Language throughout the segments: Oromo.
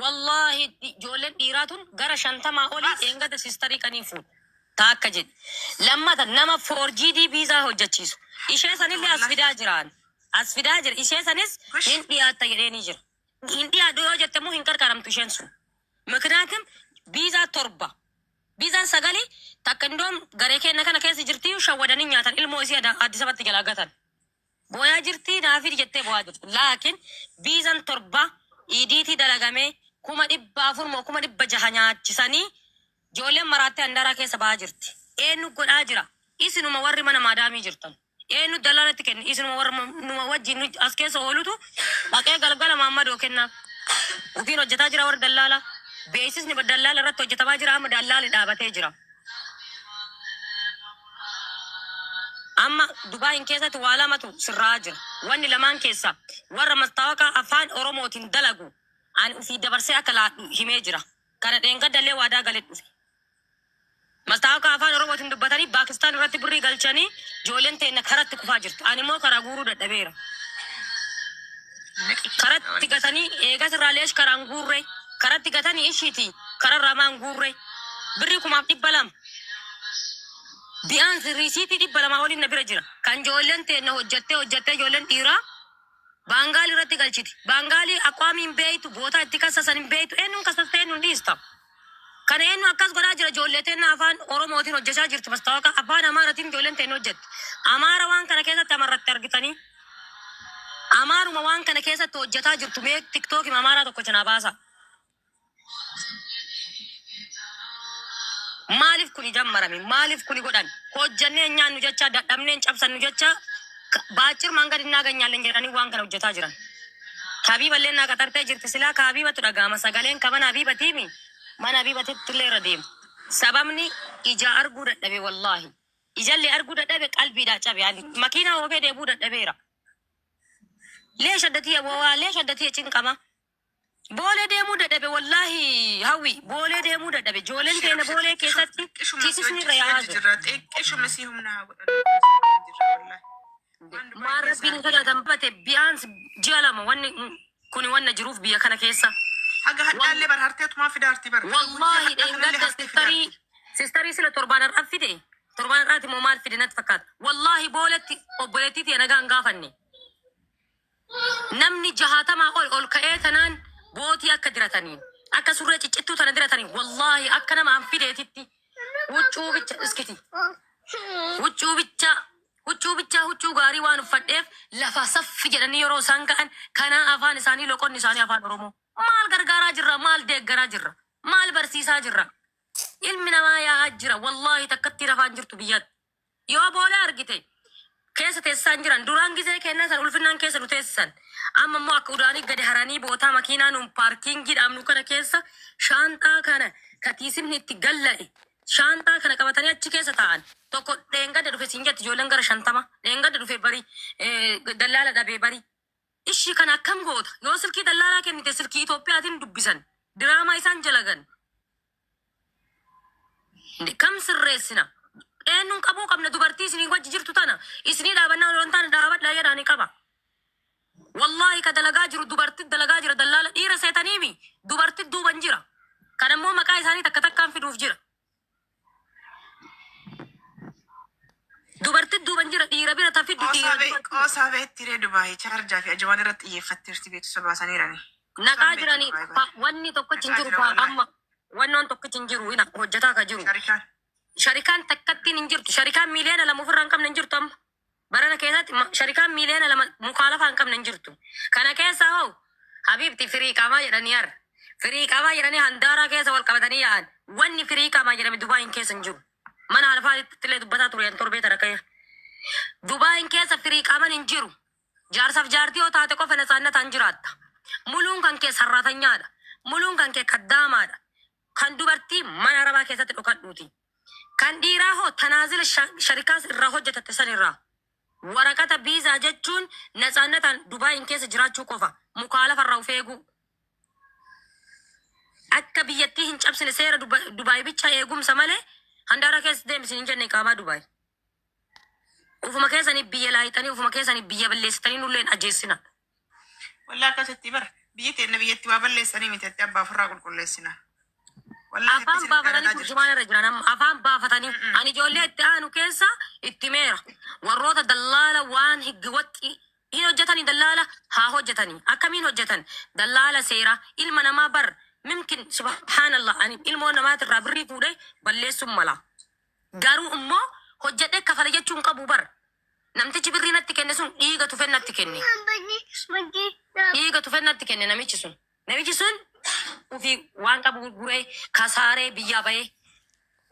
Wallaahi ijoolleen dhiiraa tun gara 50 olii Bas. dheengada sistarii qanii fuudhu. Taakka jedhi. Lammata nama 4GD viizaa hojjechiisu. Ishee sanillee as Wallahi. fidaa jiraan. As fidaa jira. Ishee sanis Gush. hin dhiyaatta jedheenii jira. Hin dhiyaadhu yoo jette immoo hin qarqaramtu isheen sun. Miknaatim viizaa 7. Viizaan 9 takka indoom garee keenya kana keessa jirti shawwadanii nyaatan ilmoo isii Addis Ababatti jalaa gatan. Booyaa jirtii naa fidi jettee boo'aa jirti. Laakiin viizan 7 idiitii dalagamee 400,000 moo 600,000 nyaachisanii ijoolleen maraattee handaaraa keessa ba'aa jirti. Eenyu godhaa jira? Isinuma warri mana maadaamii jirtan. Eenyu dalaalatti kenne? Isinuma warra numa wajjin nu as keessa oolutu dhaqee galgala maammadoo kennaaf. Ufiin hojjetaa jira warri dallaalaa. Beeksisni dallaala irratti hojjetamaa jira amma dallaalli dhaabatee jira. Amma Dubaayin keessatti waa lamatu sirraa jira. Wanni lamaan keessa warra mastaawaqaa afaan Oromootiin dalagu ani ufii dabarsee akka laadhu himee jira. Kana dheengaddallee waadaa galee dhufe. Mastaawaqaa afaan Oromootiin dubbatanii Paakistaan irratti birrii galchanii ijoolleen teenna karatti kufaa jirti. Ani immoo karaa guuruu dadhabeera. Karatti gatanii eegas irraa leesh karaan guurre karatti gatanii ishiiti kararraa maan guurre birrii 2,200. Bi'aansi riisiitii 200 oliin na bira jira. Kan ijoolleen teenna hojjattee hojjattee ijoolleen dhiiraa Baangaalii irratti galchiti. Baangaalii aqwaamii hin beeytu, bootaa itti kassasan hin beeytu, eenyuun kassastee eenyuun dhiista. Kana eenyu akkas godhaa jira ijoollee teenna afaan Oromootiin hojjechaa jirti mastaawaqa afaan Amaaratiin ijoolleen teenna hojjetti. Amaara waan kana keessatti amarratti argitanii. Amaaruma waan kana keessatti hojjetaa jirtu mee tiktookima Amaaraa tokko cinaa baasa. Maaliif kuni jammarame? Maaliif kuni godhan? Hojjannee hin nyaannu jecha, dadhabnee hin cabsannu jecha, baaccir mangad innaaganyaallen jedhanii waan kana hojjetaa jiran. Ka Habiiballee naa qaxartee jirti silaa ka Habiibatu dhaga'ama sagaleen ka mana Habiibatiimi mana Habiibatitti illee irra deema. Sababni ijaa arguu dadhabe wallaahi. Ijallee arguu dadhabe qalbiidhaa cabe ani makiinaa oofee deebuu dadhabeera. Lee shaddatiya waa lee shaddatiya cinqama. Boolee deemuu dadhabe wallaahi Hawwi boolee deemuu dadhabe jooleen Abshir teena abshir boolee xiqqishuma keessatti xiqqishuma si tiisisni wajji irra si yaa'aa wajji jira. jirra xiqqishuma si humna haa godhannu si wajjin jirra wallahi waan Dubaay Maal keessa rabbiin hin argina. sodaatan bate biyaans ji'a 2 wanni kuni wanna jiruuf biyya kana keessa. Haga hadhaallee bar harteetumaa fidaarti bar haga guyyaa Wallaahi hadhaa kanallee dheengadda hartee sistarii fidaarti. sistarii sila torbaan har'aa fide torbaan har'aati moo maal fide natti fakkaata. Wallaahi booletti obboleettii tiyya nagaa hin gaafanne. Namni jahaatamaa ol ol ka'ee tanaan bootii akka dirataniin akka surree ciccittuu tana dirataniin wallaahi akka nama an fideetitti huccuu bicha iskiti huccuu bicha huccuu bicha huccuu gaarii waan uffadheef lafa saffi jedhanii yeroo isaan ka'an kanaa afaan isaanii loqonni isaanii afaan Oromoo maal gargaaraa jirra maal deeggaraa jirra maal barsiisaa jirra ilmi namaa yaa'aa jira wallaahi takkattii rafaan jirtu biyyatti Yoo boolee argite keessa teessisaa hin jiran. Duraan gizee kennaa san ulfinnaan keessa nu teessisan. Amma immoo akka udaanii gadi haranii bootaa makiinaa nuun paarkiingii dhaabnu kana keessa shaanxaa kana ka tiisimni itti galla'e shaanxaa kana qabatanii achi keessa taa'an. Tokko dheengadda dhufe siin jetti ijoolleen gara 50 dheengadda dhufe bari dallaala dhabee bari. Ishi kana akkam goota? Yoo silkii dallaalaa kennite silkii Itoophiyaatiin dubbisan. Diraamaa isaan jalagan. Kam sirreessina? Eenyuun qabuu qabna dubartii isinii wajji jirtu tana isinii dhaabannaa osoo hin taane dhaabadhaa jedhaanii qaba. Wallaahi ka dalagaa jiru dubartii dalagaa jira dallaala dhiira seetaniimi dubartii duuban jira. Kan ammoo maqaa isaanii takka takkaan fiduuf jira. Dubartii duuban jira dhiira bira ta fiddu Qoosaa dhiira bee dubartii. qoosaa beetti ree Dubaay chaarjaa fi ajawaan irratti xiyyeeffatteerti beeksisa baasaniirani. Qoosaan Naqaa beetti jirani Dubaay bara. wanni tokkichi hin Naqaa jiru jira faa wallahi. amma wannoon tokkichi hin jiru ina hojjetaa ka jiru. Sharikaan. Sharikaan takkattiin hin jirtu. Sharikaan miiliyoona 2 ofirraa hin qabne hin jirtu amma. Barana keessatti sharikaan miiliyoona 2 mukaalafaa hin qabne hin jirtu. Kana keessa hoo Habiibti firii qaamaa jedhanii har. Firii qaamaa jedhanii handaaraa keessa wal qabatanii yaa'an. Wanni firii qaamaa jedhame Dubaayin keessa hin jiru. Mana alfaatitti illee dubbataa ture yan torbee tana ka'e. Dubaayin keessa firii qaaman hin jiru. Jaarsaaf jaartii yoo taate qofa natsaannataan jiraatta. Muluun kan kee sarraatanyaadha. Muluun kan kee kaddaamaadha. Kan dubartii mana arabaa keessatti dhokadhuuti. Kan dhiiraa hoo tanaazila sharikaas irraa hojjetatte san irraa. Waraqata viizaa jechuun natsaannataan Dubaayin keessa jiraachuu qofa. Mukaalafa irraa of eeguu. Akka biyyattii hin cabsine seera Dubaay bicha eegumsa malee handaara keessa deemi isin hin jenne iqaamaa Dubaay. Ufuma keessanii biyya laayixanii ufuma keessanii biyya balleessitanii nullee hin ajeessina. Wallah akkasitti bar. Biyyi teenna biyyatti waa balleessanii miti jettee abbaa ofirraa qulqulleessina. Wallaahi Afaan akkasiin baafatanii dhalataa jirti. turjumaan irra jiran amma afaan baafatanii ani ijoollee itti aanu keessa itti meera warroota dallaala waan higgiwaxxi hin hojjetanii dallaala haa hojjetanii akkamiin hojjetan dallaala seera ilma namaa bar mimkin subhaanallah ani ilmoo namaatirraa birrii fuudhee balleessuun mala garuu immoo hojjedhee kafala jechuun qabu bar namtichi birrii natti kenne sun dhiiga tufe natti kenne dhiiga tufe natti kenne namichi sun namichi sun ofii waan qabu gurguree kasaaree biyyaa bahee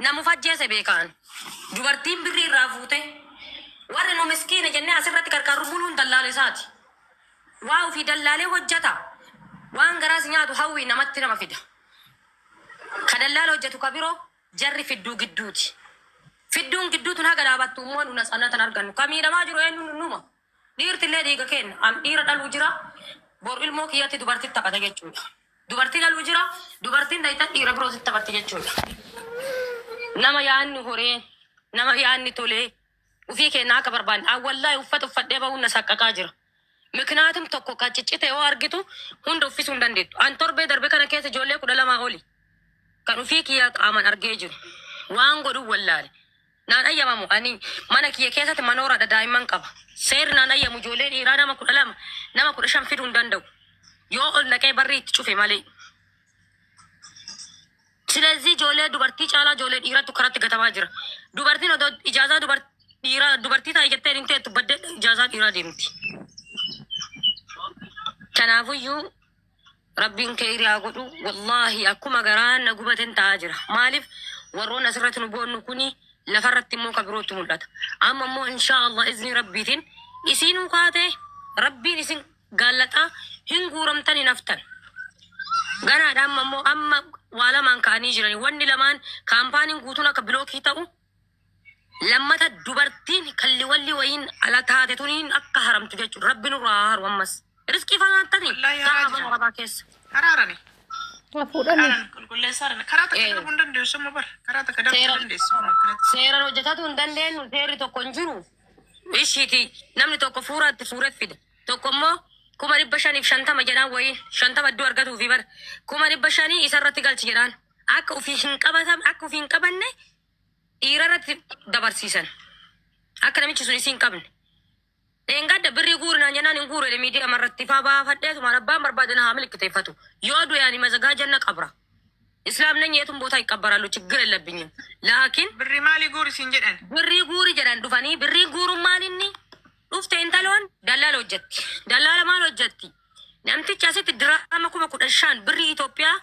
namu fajjeese beekaan dubartiin birrii irraa fuute warri nu miskiina jennee asirratti gargaarru muluun dallaala isaati waa ofii dallaalee hojjeta waan garaas nyaatu hawwii namatti nama fida ka dallaala hojjetu ka biroo jarri fidduu gidduuti fidduun gidduutu haga dhaabattu immoo nu natsannatan argannu ka miidhamaa jiru eenyu numa dhiirti illee dhiiga kenna am dhiira dhaluu jira bor ilmoo kiyyatti dubartii taphata jechuudha dubartii dhaluu jira dubartiin dayita dhiira birootti taphatti jechuudha nama yaanni horee nama yaanni tolee ufii kennaa akka barbaanne awwallaahi uffata uffadhee bahuun na saqqaqaa jira miknaatum tokko kan ciccite yoo argitu hunda uffisuu hin dandeettu an torbee darbe kana keessa ijoollee 12 oli kan ufii kiyyaa qaaman argee jiru waan godhu wallaale naan ayyamamu ani mana kiyya keessatti manooraadha daa'imman qaba seerri naan ayyamu ijoollee dhiiraa nama 12 nama 15 fiduu hin danda'u yoo ol naqee barri itti cufe malee ስለዚህ ijoollee dubartii caalaa ijoollee dhiirattu karatti gatamaa jira dubartiin odoo ijaazaa dhiiraa dubartii taa'e jettee hin teettu baddee ijaazaa dhiiraa deemti kanaafuyyuu rabbiin kee haa godhu wallaahi akkuma garaan na gubaten ta'aa jira maaliif warroon asirratti nu boonnu kuni lafarratti immoo ka birootti mul'ata amma immoo inshaa Allah izni rabbiitiin isinuu kaate rabbiin isin gaallaxaa hin guuramtan hin haftan ganaadha amma immoo amma waa lamaan ka'anii jirani wanni lamaan kaampaaniin guutuun akka bilookii ta'u lammata dubartiin kalli walli wayiin ala taate tuniin akka haramtu jechuudha rabbi nurraa haa haru ammas riskii fanaattanii Wallaahi haraa ta'a mana jiran. arabaa keessa. Haraarani. Haa fuudhanii. Haraaran qulqulleessaa jiran. Karaa takka Eh. darbuu hin dandeessu amma bara. Karaa takka darbuu hin Seera dandeessu amma akkanatti. seeraan hojjetatu hin dandeenyu seerri tokko hin jiru. Ishiiti namni tokko fuuraatti fuuree fida. Tokko immoo 550,000 jedhaan wayii 50 iddoo argatuufi bara 500,000 isarratti galchi jedhaan akka ofii hin qabatam akka ofii hin qabanne dhiirarratti dabarsiisan akka namichi sun isii hin qabne. Dheengadda birrii guurinaan jennaan hin guure miidiyaa irratti faa baafadheetumaan abbaan barbaade na haa milkiteeffatu. Yoo du'e ani mazagaa janna qabra. Islaam ነኝ የትም ቦታ ይቀበራሉ ችግር የለብኝም laakiin Birrii maalii guuri siin jedhan? birrii guuri jedhan dhufanii birrii guurummaan inni dhufte intaloon dallaala hojjetti dallaala maal hojjetti namtichi asitti diraama 15,000 birrii Itoophiyaa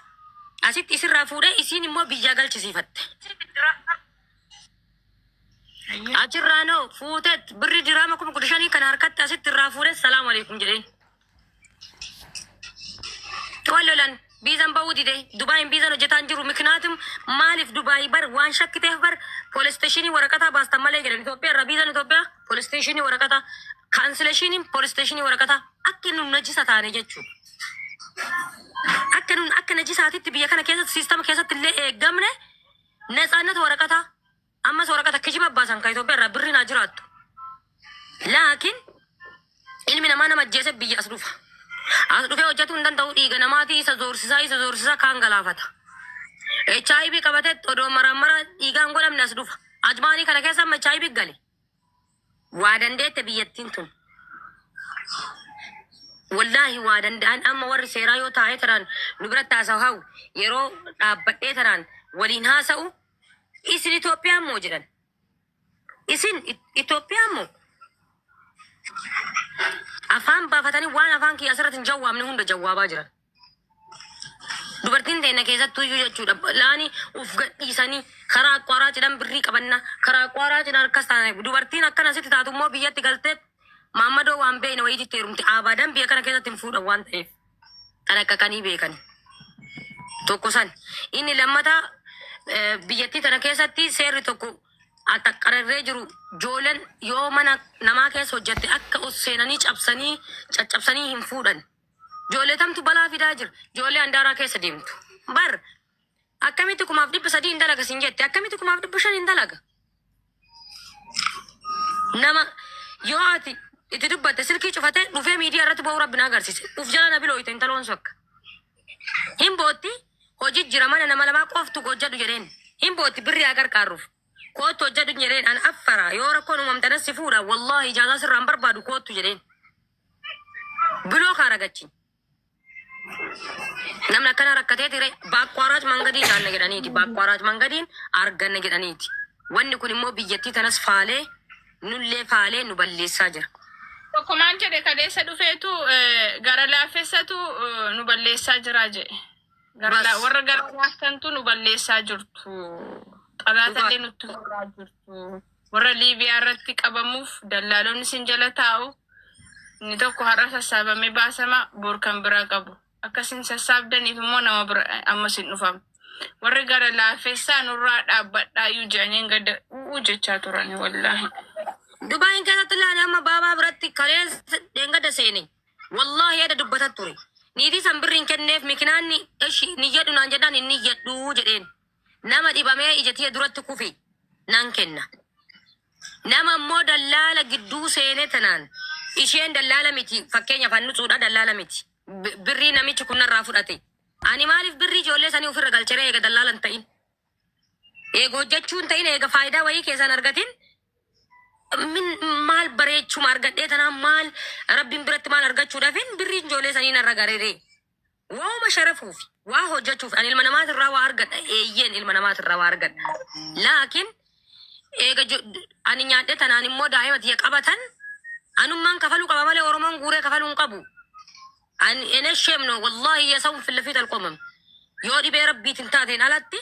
asitti isirraa fuudhee isiin immoo biyyaa galchisiifatte Hayyee. achirraa noo fuuteet birrii diraama 15,000 kana harkatti asitti irraa fuudhee salaamu alaikum jedheen wal lolan biizan bahuu dide Dubaayin biizan hojjetaan jiru miknaatum maaliif Dubaayii bar waan shakkiteef bar police stationii waraqataa baastan malee jedhan Itoophiyaa irraa biizan Itoophiyaa police stationii waraqataa cancellationiin police stationii waraqataa akka nun najisa taane jechuudha. Akka nun akka najisaatitti biyya kana keessatti siistama keessatti illee eeggamne ነጻነት waraqataa ammas waraqata kijiba baasan ka Itoophiyaa irraa birriin haa jiraattu. Laakiin ilmi namaa nama ajjeese biyya as dhufa. As dhufee hojjetuu hin danda'u dhiiga namaatii isa zoorsisaa isa zoorsisaa kaan galaafata. HIV qabatee odoo maraamara dhiigaan godhamne as dhufa. Ajmaanii kana keessa amma HIV gale. Waa dandeette biyyattiin tun. Wallaahi waa danda'an amma warri seeraa yoo taa'ee taraan nu biratti haasa'u hawu yeroo dhaabbadhee taraan waliin haasa'u isin Itoophiyaa moo jedhan. Isin Itoophiyaa moo afaan baafatanii waan afaan kiyya asirratti hin jawwaabne hunda jawwaabaa jiran. Dubartiin teenya keessattuu iyyuu jechuudha. Laani uf gadhiisanii karaa aqwaaraa jedhan birrii qabanna karaa aqwaaraa jedhan akkas taane dubartiin akkana asitti taatu immoo biyyatti galtee maammadoo waan beekne wayiitti heerumte abadan biyya kana keessatti hin fuudhan waan ta'eef xalaqqaqanii beekan. Tokko san inni lammataa biyyattii tana keessatti seerri tokko attaqqararree jiru ijoolleen yoo mana namaa keessa hojjette akka ol seenanii cabsanii caccabsanii hin fuudhan. Ijoollee tamtu balaa fidaa jira. Ijoollee handaaraa keessa deemtu. Bar akkamitti 3,300 hin dalaga siin jette akkamitti 5,500 hin dalaga. Nama yoo ati itti dubbatte silkii cufatee dhufee miidiyaa irratti ba'uu rabbi na agarsiise. Uf jala na bilooyite intaloon sokka. Hin bootti hojii jira mana nama lamaa qoftu hojjedhu jedheen. Hin bootti birri haa gargaarruuf. Kootu hojjedhu jedheen an affara yoo rakkoon uumamte si fuudha wallaahi ijaazaa sirraan barbaadu kootu jedheen. Biloo kaara gachi. Namni akkana rakkatee ture baakwaaraaj mangadii nyaanna jedhaniiti. Baakwaaraaj mangadiin arganna jedhaniiti. Wanni kun immoo biyyattii tanas faalee nullee faalee nu balleessaa jira. Tokko maal jedhe kaleessa dhufeetu gara laafessatu nu balleessaa jira jedhe. Gara Bas. Warra gara laaftantu nu balleessaa jirtu. Xalaatallee nutti horaa jirtu. Warra Liibiyaa irratti qabamuuf dallaalonni sin jala taa'u. Inni tokko har'a sassaabamee baasama bor kan biraa qabu. Akkasin sassaabdaniif immoo nama bira ammas hin dhufamu. Warri gara laafessaa nurraa dhaabbadhaayyuu jedhanii gada u'uu jechaa turani wallaahi. Dubaayin keessatti illee amma baabaa biratti kaleessa deengada seene. Wallaahi yaada dubbata ture. Niitii san birriin kenneef mikinaanni ishi ni jedhu naan jedhaan inni jedhu jedheen. Nama dhibamee ija tiyya duratti kufe nan kenna. Nama immoo dallaala gidduu seenee tanaan isheen dallaala miti fakkeenyaaf hannucuudha dallaala miti. Birrii namichi kun narraa fudhate. Ani maaliif birrii ijoollee sanii ofirra galcheree eega dallaala hin ta'in? Eega hojjechuu hin ta'in eega faayidaa wayii keessaan argatin min maal bareechuma argadhee tanaan maal rabbiin biratti maal argachuudhaafin birrii ijoollee sanii narra gareeree. Waa'uma sharafuuf waa hojjechuuf ani ilma namaatirraa waa argadha eeyyeen ilma namaatirraa waa argadha. Laakiin eega ani nyaadhe tanaan immoo daa'ima tiyya qabatan anummaan kafaluu qaba malee Oromoon guuree kafaluu hin qabu. Ani ene sheemno wallaahi yasawun fil alqomam. Yoo dhibee rabbiitiin taateen alatti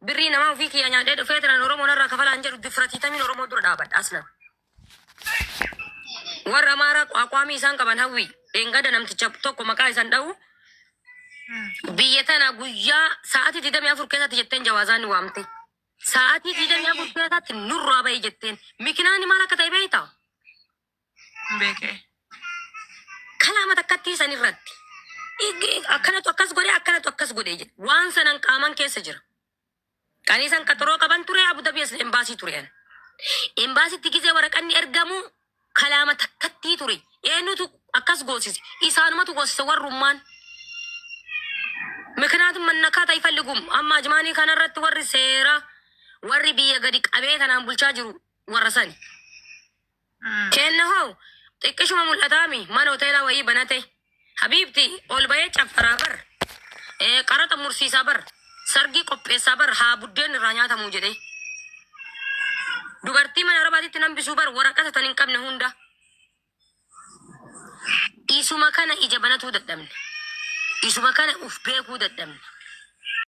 birrii namaa ofii kiyya nyaadhee dhufee tanaan Oromoon irraa kafalaan jedhu difratiitamiin Oromoo dura dhaabadha aslan. Warra Amaaraa aqwaamii isaan qaban hawwi dhengada namticha tokko maqaa isaan dha'u biyya tana guyyaa sa'aatii 24 keessatti jetteen jawaazaan waamte. Sa'aatii 24 keessatti nurraa bahi jetteen. Mikinaanni maal akka ta'e beektaa? Beekee. Kalaama takkattii san irratti. Akkanatu akkas godhe akkanatu akkas godhe jedhe. Waan sanan qaaman keessa jira. Qaniisan qaxaroo qaban ture Abu Dhabi as embaasii ture. An. Embaasitti gisee waraqanni ergamu kalaama takkattii ture. Eenyutu akkas goosise? Isaanumatu goosise warrummaan. Mikinaatun mannakaata ifalligum amma ajmaanii kanarratti warri seera warri biyya gadi qabee kanaan bulchaa jiru warra sani. Kenna hoo xiqqishuma mul'ataami mana hoteelaa wayii banate. Habiibti ol bahee caffaraa bar. Qaraxa mursiisaa bar. Sargii qopheessaa bar haa buddeen irraa nyaatamuu jedhee. Dubartii mana arabaatitti nambisuu bar waraqata tan hin qabne hunda. Isuma kana ija banatuu dadhabne. Isuma kana uf beekuu dadhabne.